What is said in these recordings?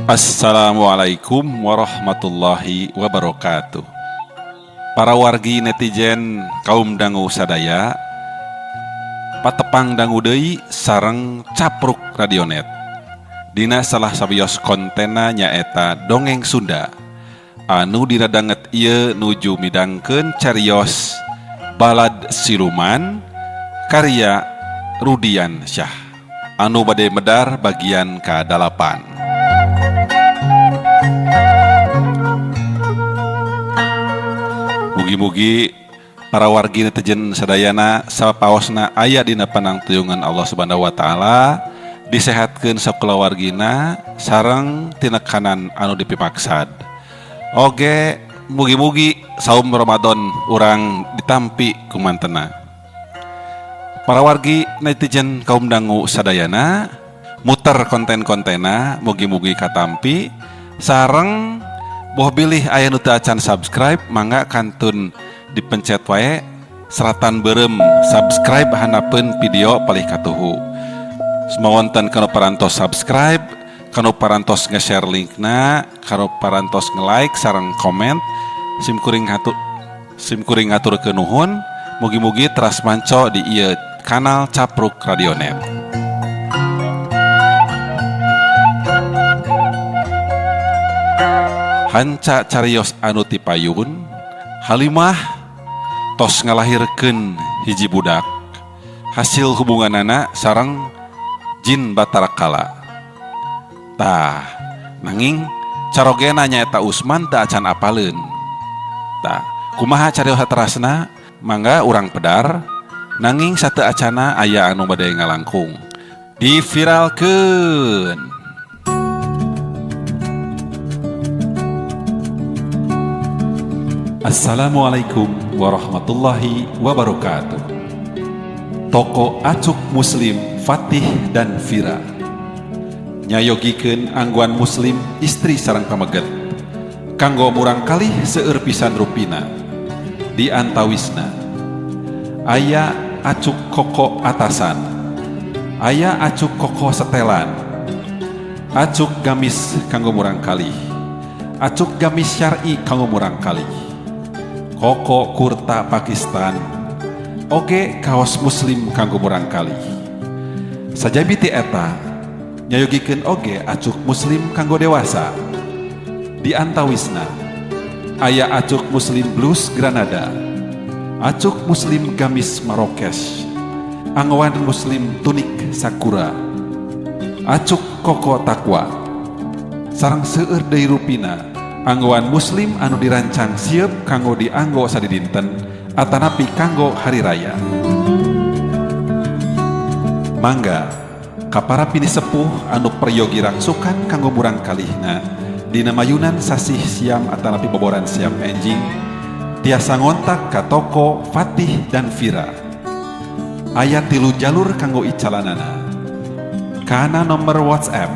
Assalamualaikum warahmatullahi wabarakatuh. Para wargi netizen kaum dangu sadaya, patepang dangu deui sareng Capruk Radionet. Dina salah sawios kontena nyaeta dongeng Sunda anu dina danget ieu nuju midangkeun carios Balad Siluman karya Rudiansyah anu bade medar bagian ka-8. Mugi-mugi para wargi netizen sadayana sapaosna aya dina panangtuyungan Allah Subhanahu wa taala, disehatkeun sakulawargina sareng tinekanan anu dipimaksad. Oge mugi-mugi saum Ramadan urang ditampi kumantena. Para wargi netizen kaum dangu sadayana muter konten-kontena mugi-mugi katampi sareng boh bilih aya nu teu acan subscribe mangga kantun dipencet wae seratan berem subscribe hanapeun video palih katuhu. Sumawonten kanu parantos subscribe, kanu parantos nge-share linkna, kanu parantos nge-like sareng komen, simkuring ngaturkeun nuhun, mugi-mugi teras manco di ieu kanal Capruk Radionet. Hanca carios anu tipayun, Halimah tos ngalahirkeun hiji budak hasil hubunganana sareng jin Batara Kala. Tah, nanging carogena nyaeta Usman teu acan apaleun. Tah, kumaha carios saterasna? Mangga urang pedar, nanging sateu acana aya anu bade ngalangkung. Diviralkeun. Assalamualaikum warahmatullahi wabarakatuh. Toko Acuk Muslim Fatih dan Vira nyayogikeun angguan muslim istri sareng pameget kanggo murang kalih seueur pisan rupina. Di antawisna aya acuk koko atasan, aya acuk koko setelan, acuk gamis kanggo murang kalih, acuk gamis syar'i kanggo murang kalih, koko kurta Pakistan, oge kaos muslim kanggo murang kalih. Sajabi ti eta nyayogikeun oge acuk muslim kanggo dewasa. Di antawisna aya acuk muslim blus Granada, acuk muslim gamis Marrakesh, angwan muslim tunik sakura, acuk koko takwa, sareng seueur deui rupina anggoan muslim anu dirancang siap kanggo dianggo sadidinten atanapi kanggo hari raya. Mangga kapara pini sepuh anu peryogi rangsukan kanggo murang kalihna dina mayunan sasih siam atanapi boboran siam enjing tiasa ngontak ka toko Fatih dan Vira. Aya 3 jalur kanggo icalanana. Kana nomor WhatsApp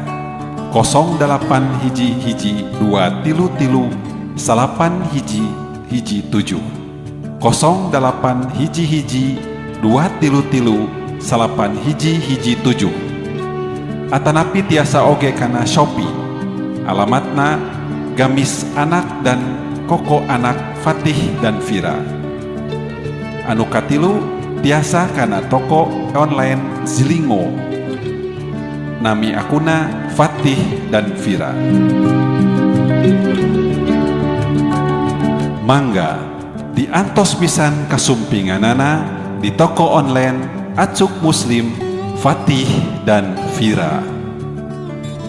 08 1 1 2 3 3 9 1 1 7 08 1 1 2 3 3 9 1 1 7 atanapi tiasa oge kana Shopee. Alamatna Gamis Anak dan Koko Anak Fatih dan Vira. Anu katilu tiasa kana toko online Zilingo. Nami akuna Fatih dan Vira. Mangga diantos pisan kasumpinganana di toko online Acuk Muslim Fatih dan Vira.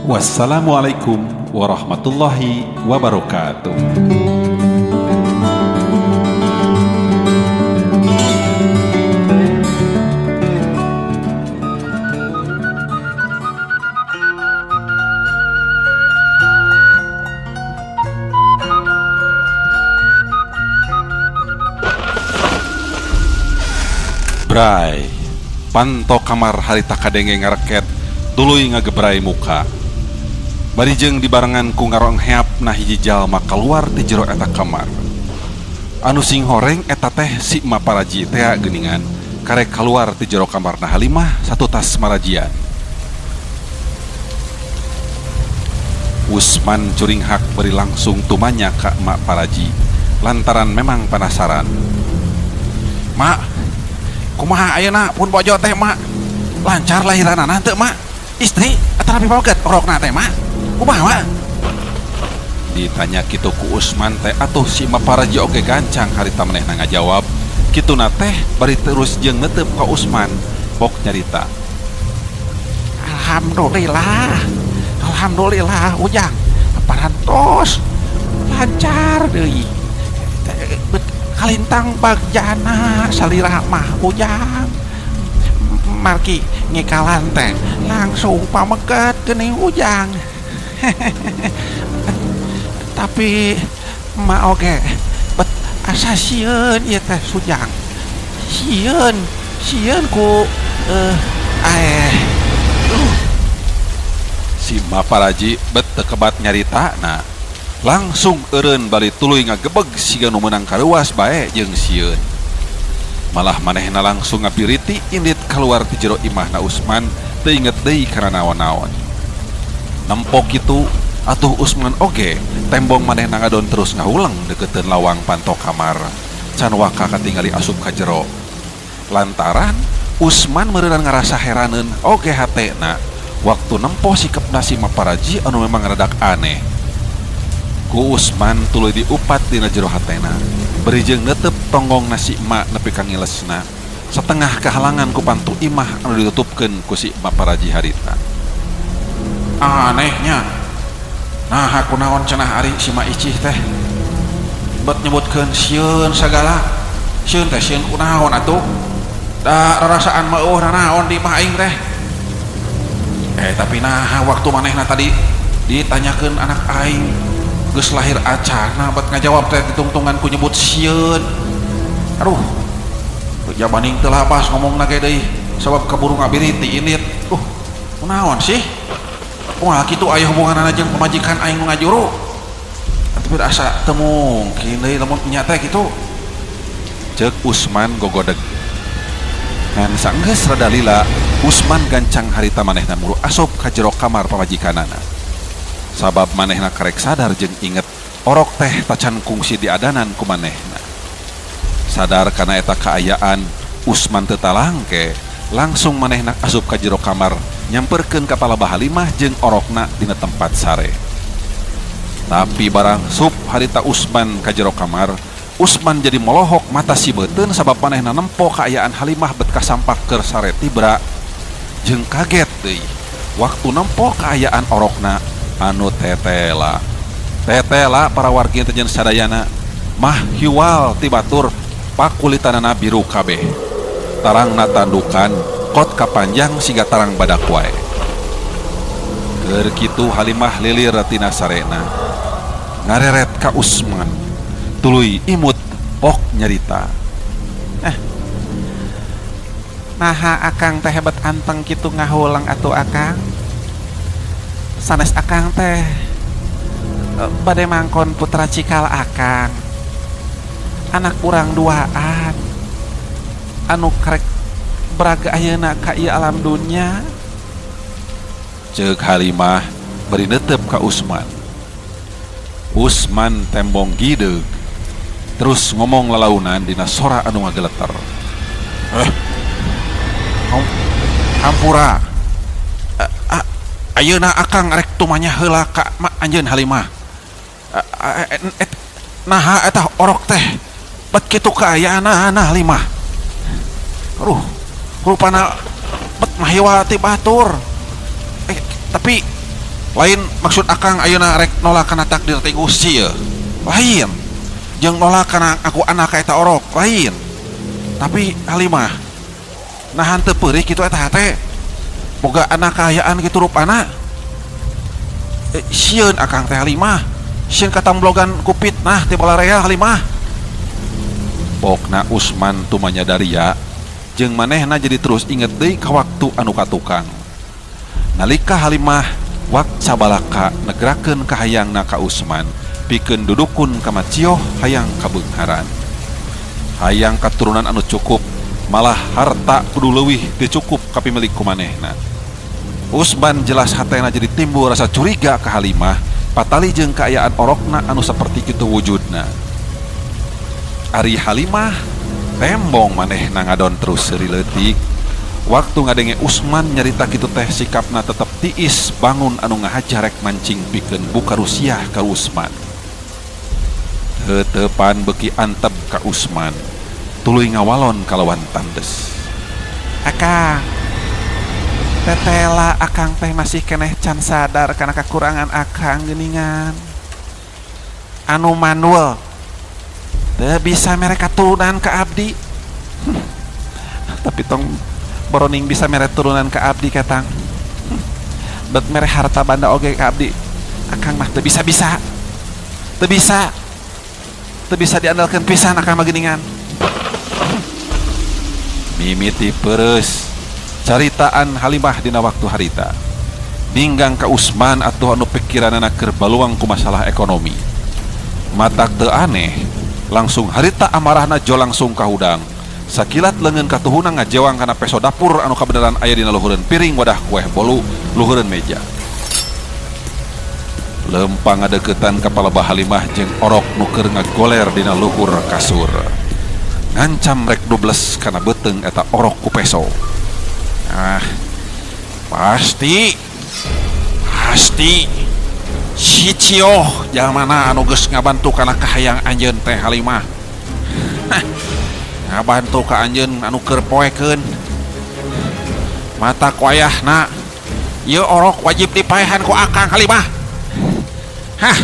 Wassalamualaikum warahmatullahi wabarakatuh. Gebrai. Panto kamar harita kadenge ngareket tuluy ngagebrai muka. Bari jeung dibarengan ku ngarongheapna hiji jalma kaluar ti jero eta kamar. Anu sing horeng eta teh si Ma Paraji tea geuningan karek kaluar ti jero kamarna Halimah satutas marajian. Usman curinghak bari langsung tumanya ka Ma Paraji lantaran memang panasaran. Ma, kumaha ayeuna pun bojo teh Ma? Lancar lahiranana henteu Ma? Istri atanapi pameget orokna teh Ma? Kumaha Ma? Ditanya kitu ku Usman teh atuh si Ma Paraji oge gancang harita manehna ngajawab kituna teh bari terus jeung neuteup ka Usman pok nyarita. Alhamdulillah, alhamdulillah Ujang parantos lancar deui. Kalintang bagjana salira mah Ujang. Margi ngikalan teh langsung pameget geuning Ujang. Tapi emak oge bet asa sieun ieu teh Sujang. Sieun, sieun ku aeh. Si Ma Paraji bet teu kebat nyaritana. Langsung eureun bari tuluy ngagebeg siga nu meunang kareuwas bae jeung sieun. Malah manehna langsung ngapiriti indit kaluar ti jero imahna Usman teu inget deui kana naon-naon. Nempo kitu atuh Usman oge tembong manehna ngadon terus ngahuleng deukeutkeun lawang panto kamar. Can waka katingali asup ka jero. Lantaran Usman meureunan ngarasa heraneun oge hatena waktu nempo sikepna si Maparaji anu memang radak aneh. Ku Usman tuluy diupat dina jero hatena, bari jeung neuteup tonggong si emak nepi ka ngilesna, satengah kahalangan ku pantu imah anu ditutupkeun ku si Maparaji harita. Anehnya, naha kunaon cenah ari si Ma Icih teh bet nyebutkeun sieun sagala, sieun teh sieun kunaon atuh? Da rarasaan mah eueuh nanaon di imah aing teh. Tapi naha waktu manehna tadi ditanyakeun anak aing geus lahir acana bet ngajawab teh ditungtungan ku nyebut sieun. Aduh, jabaning teu labas ngomongna ge deui sabab kaburu ngabiriti indit. Kunaon sih? Kumaha kitu aya hubunganana jeung pamajikan aing nu ngajuru? Tapi asa teu mungkin deui lamun nya teh kitu. Ceuk Usman gogodeg. Ngan sanggeus rada lila, Usman gancang harita manehna muru asup ka jero kamar pamajikanana. Sabab manehna karek sadar jeung inget orok teh tacan kungsi diadanan ku manehna. Sadar kana eta kaayaan, Usman teu talangke, langsung manehna asup ka jero kamar nyamperkeun ka palabah Halimah jeung orokna dina tempat sare. Tapi barang sup harita Usman ka jero kamar, Usman jadi molohok mata sibeuteun sabab manehna nempo kaayaan Halimah bet kasampak keur sare tibra jeung kaget deui waktu nempo kaayaan orokna anu tetela. Tetela para wargi teh sadayana mah hiwal ti batur pakulitanana biru kabeh. Tarangna tandukan kot kapanjang siga tarang badak wae. Keur kitu Halimah lilir tina sarena ngareret ka Usman. Tuluy imut pok nyarita. Naha akang teh hebat anteng kitu ngahulang atuh akang. Sanes akang teh bade mangkon putra cikal akang. Anak urang duaan anu karek beraga ayeuna ka ieu alam dunya. Ceuk Halimah bari neuteup ka Usman. Usman tembong gideug terus ngomong lalaunan dina sora anu ngageleter. Hampura. Ayeuna akang rek tumanya heula ka anjeun Halimah. Naha eta orok teh bet kitu kaayaanana Halimah. Aduh, rupana bet mahiwa ti batur. Tapi lain maksud akang ayeuna rek nolak kana takdir ti Gusti ye. Lain. Jeung nolak kana aku anak ka eta orok, lain. Tapi Halimah nahan teu peurih kitu eta hate. Boga anak kaayaan kitu rupana. Sieun akang teh Halimah. Sieun katamblogan ku fitnah ti balarea Halimah. Pokna Usman tumanya daria Jeung manehna jadi terus inget deui ka waktu anu katukang. Nalika Halimah wak cabalaka negrakeun kahayangna ka Usman pikeun dudukun ka Macioh hayang kabeungharan. Hayang katurunan anu cukup, malah harta kudu leuwih teu cukup kapimilik ku manehna. Usman jelas hatena jadi timbul rasa curiga ka Halimah, patali jeung kaayaan orokna anu saperti kitu wujudna. Ari Halimah tembong manehna ngadon terus seuri leutik. Waktu ngadenge Usman nyarita kitu teh sikapna tetep tiis bangun anu ngahaja rek mancing pikeun buka rusiah ka Usman. Teuteupan beuki antep ka Usman, tuluy ngawalon kalawan tandes. Akang, tetela akang teh masih keneh can sadar kana kakurangan akang geuningan. Anu mandul teu bisa mere katurunan ka abdi. Tapi tong boroning bisa mere turunan ka abdi katang. Bet mere harta banda oge ka abdi. Akang mah teu bisa-bisa. Teu bisa. Teu bisa diandalkeun pisan akang mah geuningan. Mimiti peres caritaan Halimah dina waktu harita. Ninggang ka Usman atuh anu pikiranana keur baluang ku masalah ekonomi. Matak teu aneh, langsung harita amarahna jo langsung kahudang. Sakilat leungeun katuhuna ngajewang kana peso dapur anu kabeneran aya dina luhureun piring wadah kueh bolu luhureun meja. Lempang ngadeukeutan ka palebah Halimah jeung orok nu keur ngagoler dina luhur kasur. Ngancam rek dubles kana beuteung eta orok ku peso. Ah, pasti pasti si Cioh jalmana anu geus ngabantu kana kahayang anjeun teh Halimah. Hah, ngabantu ka anjeun anu keur poekeun. Mata ku ayahna ieu orok wajib dipaehan ku akang Halimah. Hah.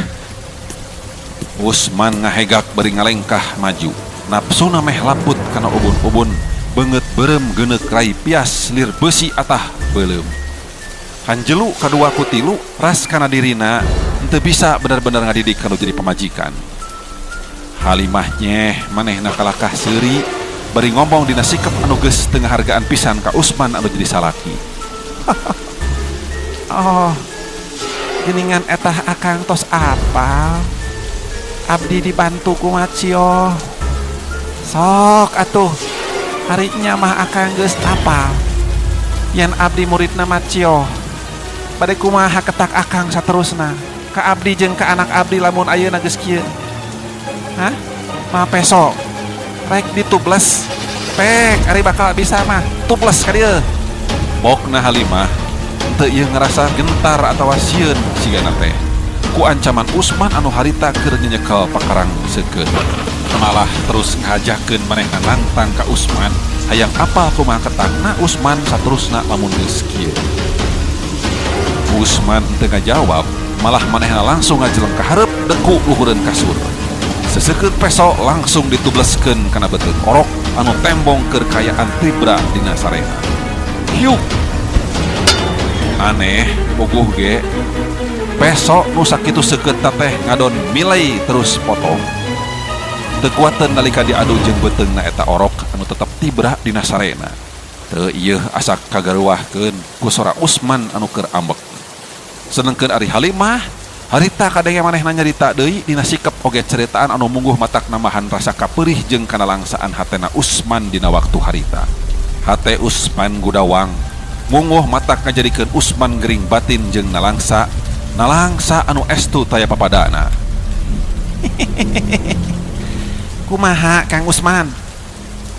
Usman ngahegak bari ngalengkah maju. Nafsuna meh laput kana ubun-ubun, beungeut beureum geuneuk rai pias lir beusi atah beuleum. Hanjelu kadua ku tilu ras kana dirina henteu bisa bener-bener ngadidik kanu jadi pamajikan. Halimah nyeh manehna kalakah seuri bari ngomong dina sikep anu geus teu ngahargaan pisan ka Usman anu jadi salaki. Oh, geuningan etah akang tos apal. Abdi dibantu ku Macioh. Sok atuh, harinya mah akang geus apal. Yen abdi muridna Macioh. Bade kumaha ketak akang saterusna. Ka abdi jeung ka anak abdi lamun ayeuna geus kieu. Hah? Mah peso. Rek ditubles. Pek ari bakal bisa mah tubles ka dieu. Bokna Halimah teu ieu ngerasa gentar atawa sieun sigana teh. Ku ancaman Usman anu harita keur nyenyekel pakarang seukeut. Malah terus ngajakeun manehna nantang ka Usman hayang apal kumaha ketakna Usman saterusna lamun geus kieu. Usman teu ngajawab, malah manehna langsung ngajeleng ka hareup deku luhureun kasur. Seseukeut peso langsung ditubleskeun kana beuteung orok anu tembong keur kaayaan tibra dina sarena. Hiuk. Aneh puguh ge. Peso nu sakitu seukeutna teh ngadon milai terus potong. Teu kuateun nalika diadu jeung beuteungna eta orok anu tetep tibra dina sarena. Teu ieu asa kagaruahkeun ku sora Usman anu keur ambek. Sedengkeun ari Halimah, harita kadenge manehna nyarita deui dina sikep oge ceritaan anu mungguh matak nambahan rasa kapeurih jeung kanalangsaan hatena Usman dina waktu harita. Hate Usman gudawang, munguh matak ngajadikeun Usman gering batin jeung nalangsa, nalangsa anu estu taya papadana. Kumaha Kang Usman?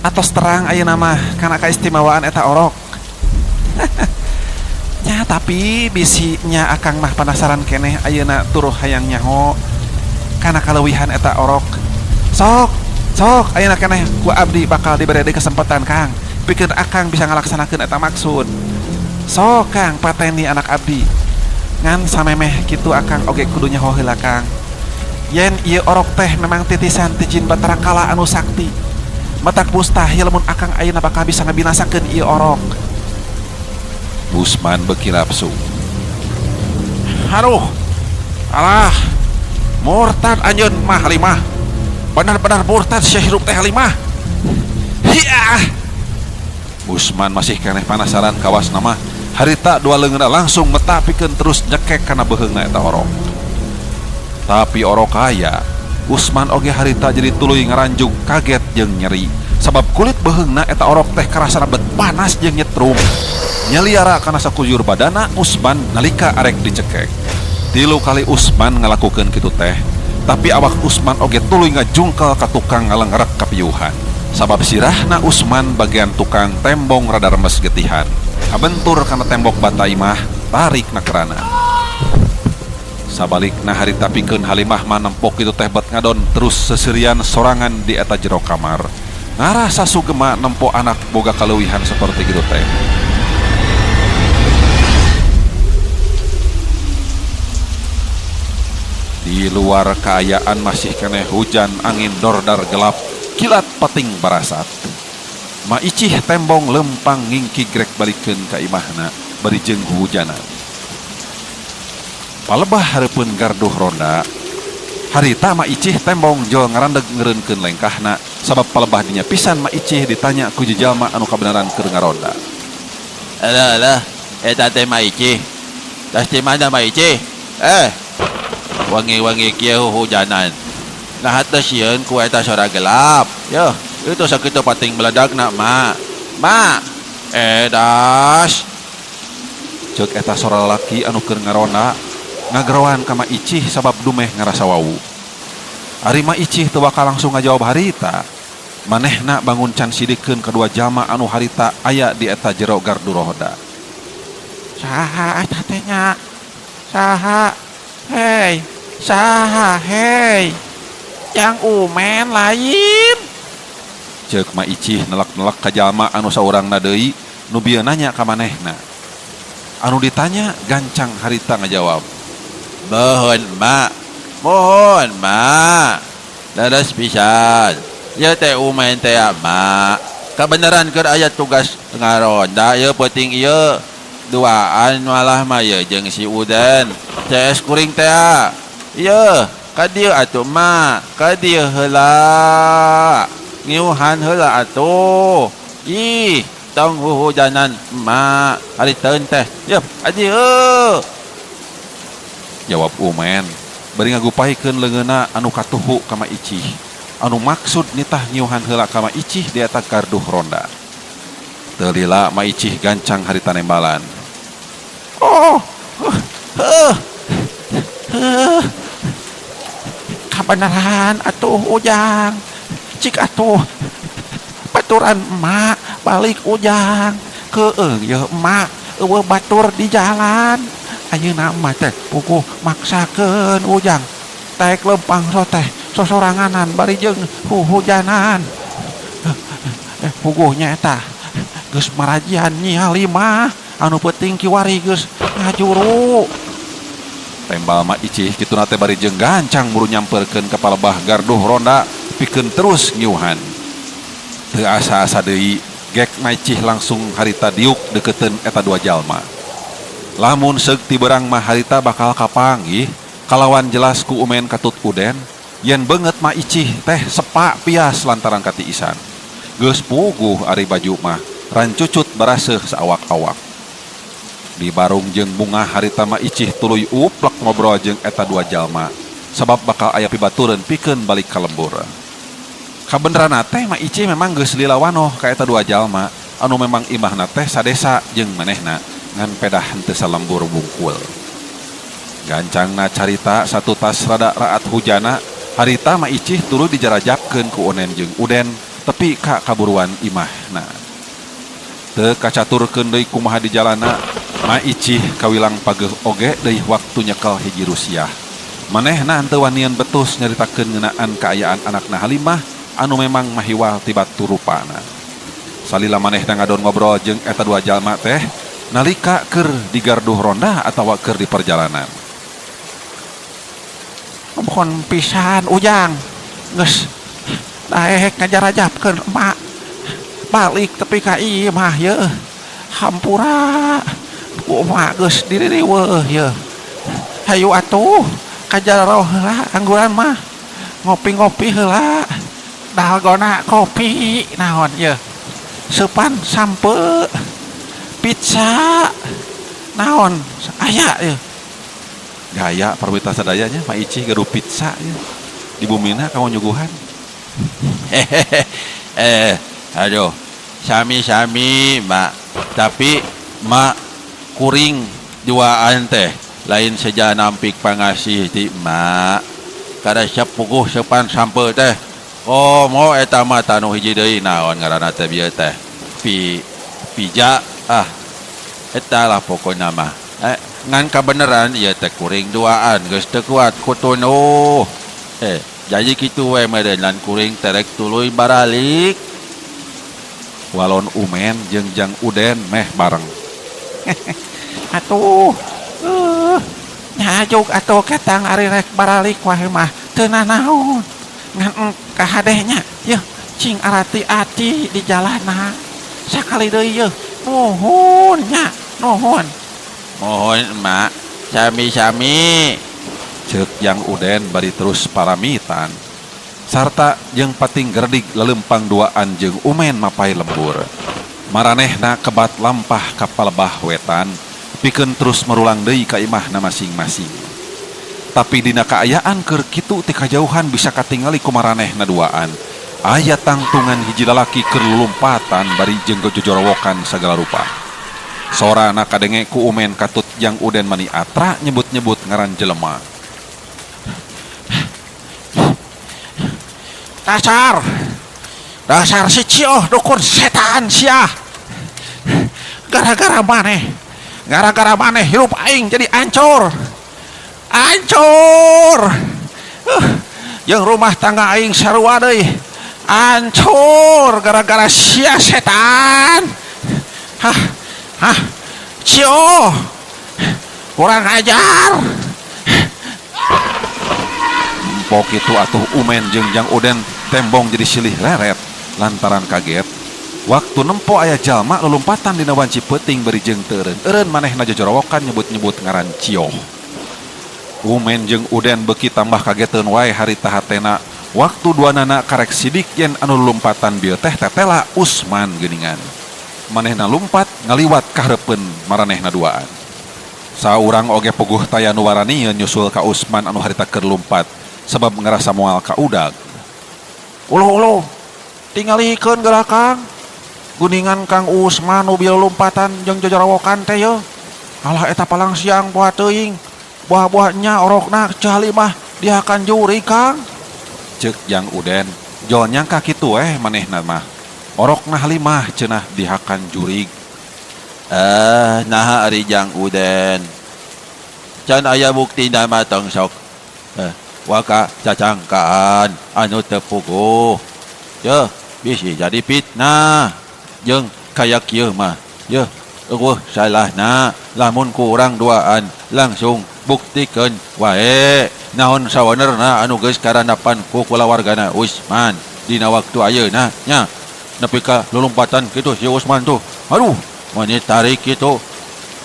Atos terang ayeuna mah kana kaistimewaan eta orok. Nya tapi bisinya akang mah penasaran keneh ayeuna turuh hayang nyaho kana kaleuwihan eta orok. Sok, sok ayeuna keneh ku abdi bakal dibere deui kesempatan Kang. Pikeun akang bisa ngalaksanakeun eta maksud. Sok Kang pateni anak abdi. Ngan samemeh kitu akang oge kudu nyaho heula Kang. Yen ieu orok teh memang titisan ti jin Batara Kala anu sakti. Matak mustahil mun akang ayeuna bakal bisa ngabinasakeun ieu orok. Usman beuki lapsu. Aduh. Alah. Murtad anjeun mah Halimah. Benar-benar murtad sia hirup teh Halimah. Hiah. Usman masih keneh panasaran kawas nama harita dua leungeunna langsung meta pikeun terus nyekek kana beuheungna eta orok. Tapi orok aya, Usman oge harita jadi tuluy ngaranjug kaget jeung nyeri sabab kulit beuheungna eta orok teh karasana bet panas jeung nyetrum. Nyaliara kana sakujur badana Usman nalika arek dicekek. Tilu kali Usman ngalakukeun kitu teh, tapi awak Usman oge tuluy ngajungkel ka tukang ngalengrek kapiuhan. Sabab sirahna Usman bagian tukang tembong rada remes getihan. Kabentur kana tembok bata imah, tarik na kerana. Sabalikna harita pikeun Halimah mah nempok kitu teh bet ngadon terus seserian sorangan di eta jero kamar. Ngarasa sugema nempo anak boga kaleuwihan seperti kitu teh. Di luar kaayaan masih keneh hujan angin dordar gelap kilat pating barasat. Ma Icih tembong lempang ngingki grek balikeun ka imahna bari jeung huhujanan. Palebah hareupeun garduh ronda, harita Ma Icih tembong jol ngarandeg ngeureunkeun lengkahna sabab palebah dinya pisan Ma Icih ditanya ku jijalma anu kabeneran keur ngaronda. Alah alah, eta teh Ma Icih. Tas ti mana Ma Icih? Eh, wangi-wangi kieu huhujanan. Naha teu sieun ku eta sora gelap. Yeuh, itu sakitu pating beledagna, Ma. Ma, edas. Ceuk eta sora lalaki anu keur ngaronda ngageroan ka Ma Icih sabab dumeh ngarasa wau. Ari Ma Icih teu bakal langsung ngajawab harita. Manehna bangun can sidikeun kadua jalma anu harita aya di eta jero gardu roda. Saha eta teh nya? Saha? Hei, saha hei? Jang Umen lain? Ceuk Ma Icih nelek-nelek ka jalma anu saurangna deui nu bieu nanya ka manehna. Anu ditanya gancang harita ngajawab. Mohon Ma, mohon Ma. Leres pisan. Ieu teh Umen teh Ma. Kabeneran keur aya tugas ngaronda ieu peuting ieu. Duaan malah mah ieu jeung si Uden. CS kuring teh. Ieu ka dieu atuh Ma, ka dieu heula. Ngiuhan heula atuh. Ih, tong huhujanan Ma, hariteun teh. Yeuh, ka dieu. Jawab Umen bari ngagupaikeun leungeunna anu katuhu ka Ma Icih. Anu maksud nitah ngiuhan heula ka Ma Icih di eta garduh ronda. Teu lila Ma Icih gancang harita nembalan. Oh, heuh, heuh. Kabeneran atuh Ujang. Cik atuh baturan emak balik Ujang. Keung yeuh emak eueuh batur di jalan. Ayeuna emak teh puguh maksakeun Ujang. Taek lempang so teh sosoranganan bari jeung huhujanan. Puguhnya eta geus marajian Nyi Halimah anu peuting kiwari geus ngajuru. Tembal Ma Icih kituna teh bari jeung gancang buru nyamperkeun ka palebah garduh ronda pikeun terus ngiuhan. Teu asa-asa deui gek Ma Icih langsung harita diuk deukeuteuun eta dua jalma. Lamun seug ti beurang mah harita bakal kapanggih kalawan jelas ku Umen katut Uden yen beungeut Ma Icih teh sepa pias lantaran katiisan. Geus puguh ari baju mah rancucut baraseuh saawak-awak. Di barung jeung bungah harita Ma Icih tuluy uplek ngobrol jeung eta dua jalma sabab bakal aya pibatureun pikeun balik ka lembur. Kabeneranna teh Ma Icih memang geus lila wanoh ka eta dua jalma anu memang imahna teh sadesa jeung manehna ngan pedah henteu salembur bungkul. Gancangna carita satu tas rada raat hujana harita Ma Icih tuluy dijarajapkeun ku Unen jeung Uden tepi ka kaburuan imahna. Teu kacaturkeun deui kumaha di jalana, Ma Icih kawilang pageuh oge deui waktu nyekel hiji rusiah. Manehna henteu wanian betus nyaritakeun ngeunaan kaayaan anakna Halimah anu memang mahiwal ti batu rupana. Salila manehna ngadon ngobrol jeung eta dua jalma teh nalika keur di garduh ronda atawa keur di perjalanan. Mohon pisan Ujang geus daek ngajarajapkeun emak balik tepi ka imah yeuh. Hampura ku emak geus diririweuh yeuh. Hayu atuh ka jaro heula angguran mah ngopi-ngopi heula. Dalgona kopi naon yeuh. Seupan sampe, pizza, naon aya yeuh. Gaya parwita sadaya nya Ma Icih gaduh pizza yeuh. Di bumina kanggo nyuguhan. Hehehe eh aduh sami-sami mak tapi mak kuring duaan teh lain seja nampik pangasih ti emak kada siap puguh seupan sampe teh komo eta mah tanu hiji deui naon ngaranna teh bieu teh pi pija ah eta lah pokona mah eh ngan kabeneran ieu teh kuring duaan geus teu kuat ku tunuh eh jadi kitu we meureun kuring terek tuluy baralik. Walon Umen jeung Jang Uden meh bareng. Atuh nyajuk atuh ketang ari rek baralik wae mah teu nanaon ngan kahadeh nya yeuh cing arati-ati di jalanna sakali deui yeuh nuhun nya nuhun. Mohon emak sami-sami. Ceuk Jang Uden bari terus paramitan. Sarta jeung pating gerdig lelempang duaan jeung Umen mapay lembur. Maranehna kebat lampah ka palebah wetan pikeun terus merulang deui ka imahna masing-masing. Tapi dina kaayaan keur kitu ti kajauhan bisa katingali ku maranehna duaan. Aya tangtungan hiji lalaki keur lulumpatan bari jeung jojorowokan sagala rupa. Sorana kadenge ku Umen katut Jang Uden mani atra nyebut-nyebut ngaran jelema. Dasar. Dasar si Cioh dukun setan sia. Gara-gara maneh. Gara-gara maneh hirup aing jadi ancur. Ancur. Jeung rumah tangga aing sarua deui. Ancur gara-gara sia setan. Hah. Hah. Cioh. Kurang ajar. Empok itu atuh Umen jeung Jang Uden tembong jadi silih reret lantaran kaget. Waktu nempo aya jalma lulumpatan dina wanci peuting bari jeung teu eureun-eureun manehna jojorowokan nyebut-nyebut ngaran Cioh. Umen jeung Uden beuki tambah kageteun wae harita hatena waktu duanana karek sidik yen anu lulumpatan bieu teh tetela Usman geuningan. Manehna lumpat ngaliwat kahareupeun maranehna duaan. Saurang oge puguh taya nu waranieun nyusul ka Usman anu harita keur lumpat sebab ngerasa moal ka udag. Uluh-uluh, tingalikeun geura Kang. Guningan Kang Usman nu bieu lompatan jeung jojorowokan teh yeuh. Alah eta palang siang poa teuing. Buah-buah nya orokna cali mah dihakan juri Kang. Ceuk Jang Uden, jol nyangka kitu weh manehna mah. Orokna halimah cenah dihakan jurig. Naha ari Jang Uden. Can aya buktina mah tong sok. Waka cacangkaan anu teu puguh. Yeuh, bisi jadi fitnah. Jeung kaya kieu mah. Yeuh, eueuh salahna lamun ku urang duaan langsung buktikeun wae. Naon sawenerna anu geus karanapan ku kulawargana Usman dina waktu ayeuna nya. Nepi ka lulumpatan kitu si Usman tuh. Aduh, mani tarik kitu.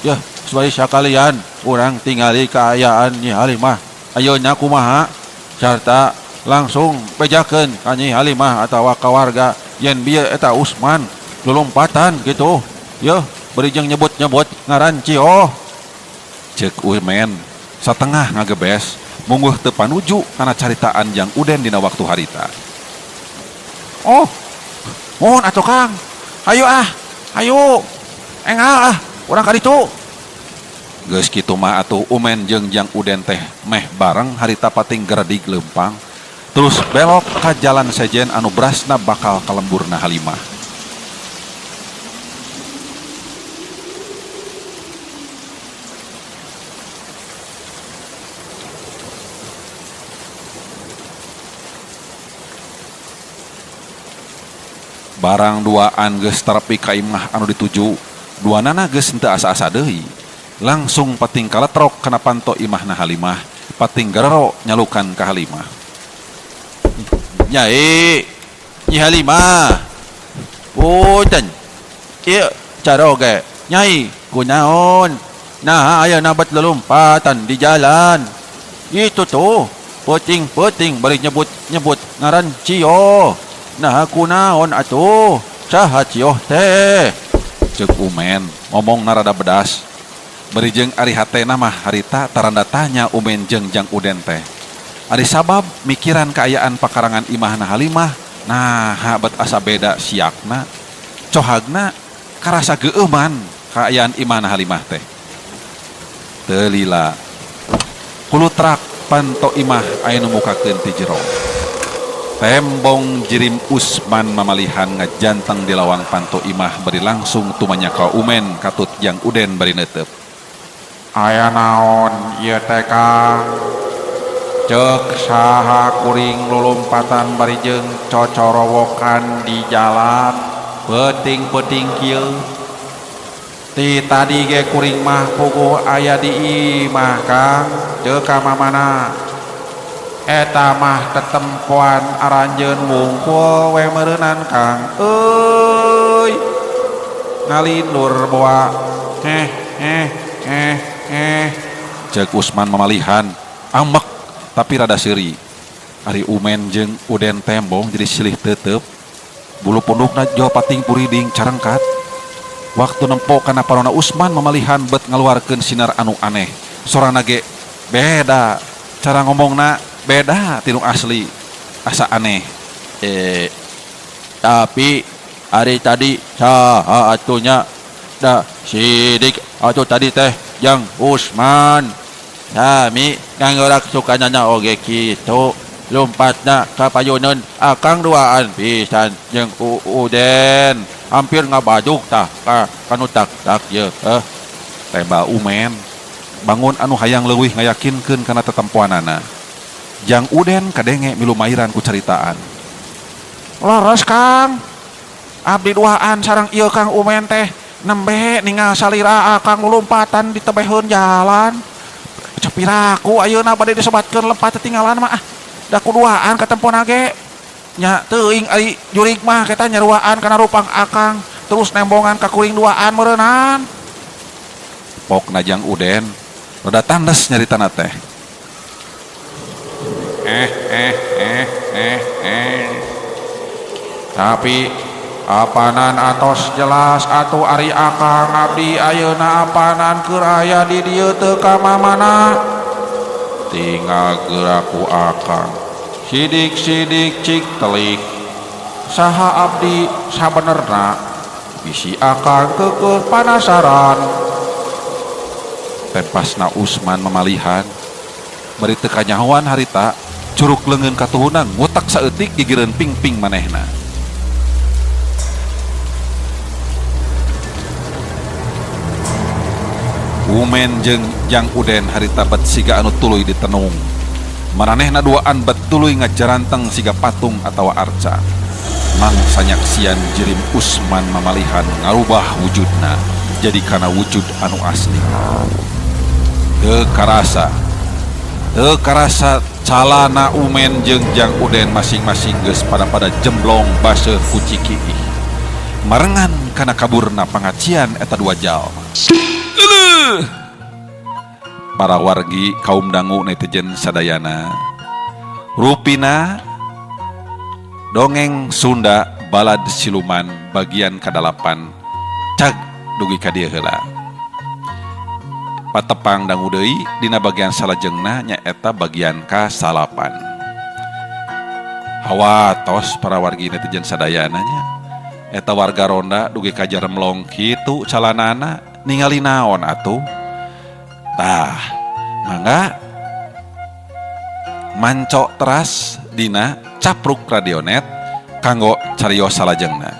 Yeuh, sebari sakalian urang tingali kaayaan Nyi Halimah. Ayeuna kumaha? Sarta langsung bejakeun ka Nyi Halimah atawa ka warga yen bieu eta Usman lulumpatan kitu. Yeuh, bari jeung nyebut-nyebut ngaran Cioh. Ceuk Umen satengah ngagebes mungguh teu panuju kana caritaan Jang Uden dina waktu harita. Oh, mohon atuh Kang. Hayu ah, hayu. Engal ah, urang ka ditu. Geus kitu mah atuh Umen jeung Jang Uden teh meh bareng harita pating geredig leumpang. Terus belok ka jalan sejen anu brasna bakal ka lemburna Halimah. Barang duaan geus terepi ka imah anu dituju, duanana geus henteu asa-asa deui. Langsung pating kaletrok kana panto imahna Halimah, pating gerero nyalukan ka Halimah. Nyai, Nyi Halimah. Punten. Ieu caroge, Nyai, kunaon? Naha aya nabat lelumpatan di jalan. Itu tuh, peuting-peuting bari nyebut-nyebut ngaran Cio. Naha kunaon atuh? Saha cioh teh? Ceuk Umen ngomongna rada bedas. Bari jeung ari hatena mah harita taranda tanya Umen jeung Jang Uden teh. Ari sabab mikiran kaayaan pakarangan imahna Halimah naha bet asa beda siakna. Cohagna karasa geueuman kaayaan imahna Halimah teh. Teu lila kulutrak panto imah aya nu mukakeun ti jero. Tembong jirim Usman mamalihan ngajanteng di lawang panto imah bari langsung tumanya ka Umen katut Jang Uden bari neuteup. Aya naon ieu teh Kang? Ceuk saha kuring lulumpatan bari jeung cocorowokan di jalan peuting-peuting kieu. Ti tadi ge kuring mah puguh aya di imah Kang, ceuk ka mamana. Eta mah tetempoan aranjeun wungkul we meureunan Kang. Euy. Ngalindur boa. Heh heh heh heh. Ceuk Usman mamalihan ambek tapi rada seuri. Ari Umen jeung Uden tembong jadi silih tetep. Bulu pundukna jol pating puriding carengkat. Waktu nempo kana parona Usman mamalihan bet ngaluarkeun sinar anu aneh. Sorana ge beda, cara ngomongna beda tinu asli, asa aneh. Tapi ari tadi saha atunya da sidik atuh tadi teh Jang Usman. Sami nganggorak sukanana oge kitu lompatna ka payuneun akang duaan pisan jeung Uden hampir ngabaduk tah ka kanu tak-tak ye. Tembal Umen bangun anu hayang leuwih ngayakinkeun kana tetempoanana. Jang Uden kadenge milu mairan ku caritaan. Leres Kang, abdi duaan sareng ieu Kang Umen teh nembe ningal salira akang lulumpatan di tebeheun jalan. Cepiraku ayeuna bade disebatkeun lempat tetinggalan mah ah. Da kuduaan katempona ge. Nya teuing ari jurig mah kita nyaruaan kana rupang akang terus nembongan ka kuring duaan meureunnan. Pokna Jang Uden rada tandes nyaritana teh. Eh eh eh eh eh. Tapi apanan atos jelas atuh ari akang abdi ayeuna apanan keur aya di dieu teu ka mamana. Tinggal geura ku akang. Sidik-sidik cik telik. Saha abdi sabenerna bisi akang keukeuh panasaran. Tempasna Usman mamalihan bari teu kanyahoan harita curuk leungeun katuhuna ngutak saeutik gigireun pingping manehna. Umen jeung Jang Uden harita bet siga anu tuluy ditenung. Maranehna duaan bet tuluy ngajaranteng siga patung atawa arca. Mangsa nyaksian jirim Usman mamalihan ngarubah wujudna jadi kana wujud anu asli. Teu karasa calana Umen jeung Jang Uden masing-masing geus pada-pada jemblong baseuh ku cikiih. Marengan kana kaburna pangacian eta dua jalma. Para wargi kaum dangu netizen sadayana, rupina dongeng Sunda balad siluman bagian kadalapan cag dugi ka dieu heula. Patepang dangu deui dina bagian salajengna nyaeta bagian kasalapan. Hawatos para wargi netizen sadayana nya. Eta warga ronda dugi ka jaremlong kitu calanana ningali naon atuh. Tah, mangga mancok teras dina capruk radionet kanggo carios salajengna.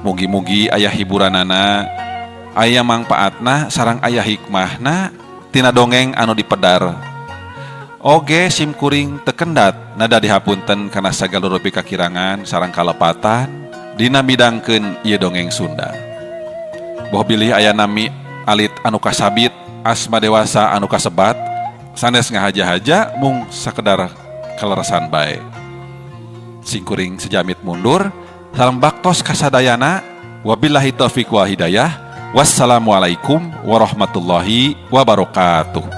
Mugi-mugi aya hiburanana, aya mangpaatna sareng aya hikmahna tina dongeng anu dipedar. Oge simkuring tekendat nada dihapunten kana sagala rupi kakirangan sareng kalepatan dina midangkeun ieu dongeng Sunda. Boh bilih aya nami alit anu kasabit, asma dewasa anu kasebat, sanes ngahaja-haja mung sakedar kaleresan bae. Singkuring sejamit mundur, salam baktos kasadayana, wabillahi taufik wal hidayah, wassalamualaikum warahmatullahi wabarakatuh.